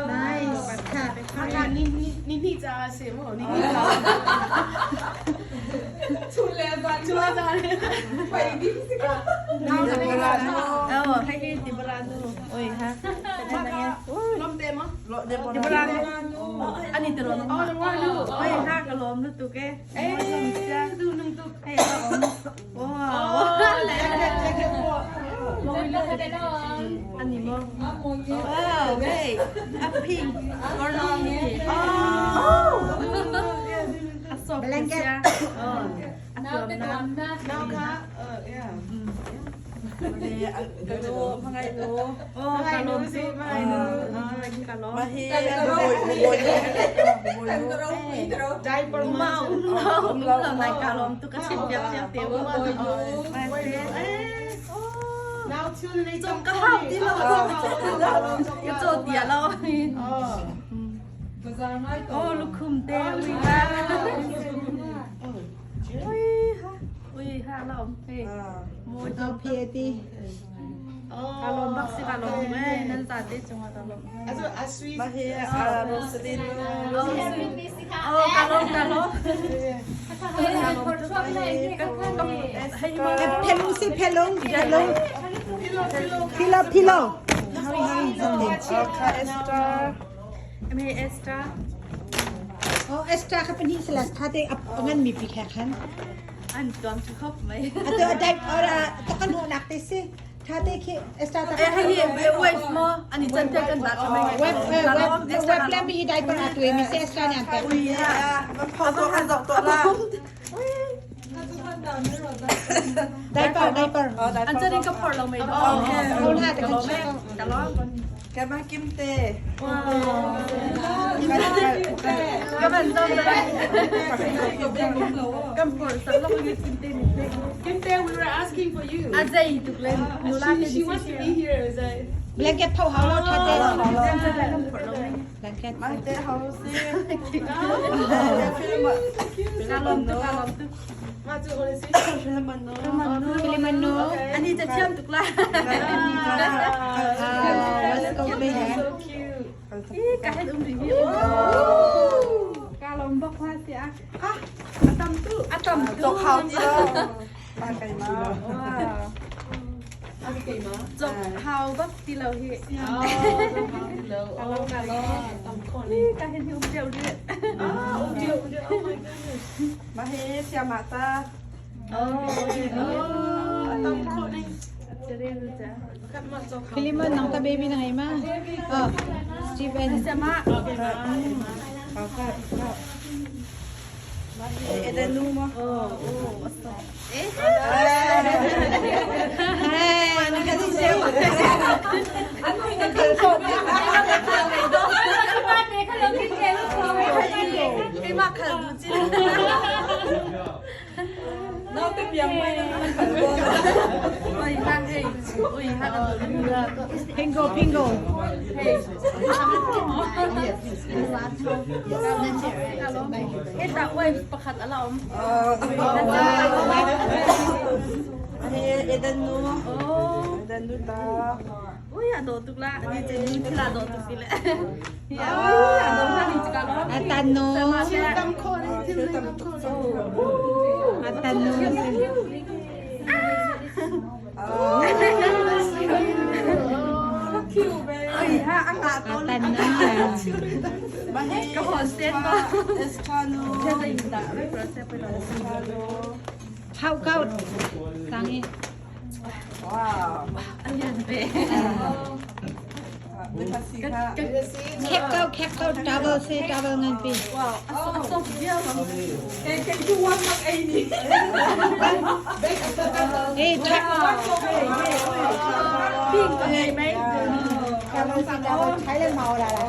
Nice. Blanket. Pelung si pelung pelung. Pillow pillow. Hurry hurry something. Oh extra kha pahnih sila tha te ngan mi pi khe khan. Atu dai ora to kan hu nak te si. Tha te khi extra ta. Web web web le mi diaper atu mi se extra ne an pe. Diaper diaper. Hold ha te kan check. Blanket phau hau lo tha te. Blanket. Filimanu. Let's go be. Philimon nang ta baby na ngai ma? Oh, Steven. Hey, Pingo pingo. Atano. Atano. Atano. How kaut. Tangi. Khep kau khep kau double se double ngan pi. Eh tha. Double se double ใช้เลยเมาละล่ะ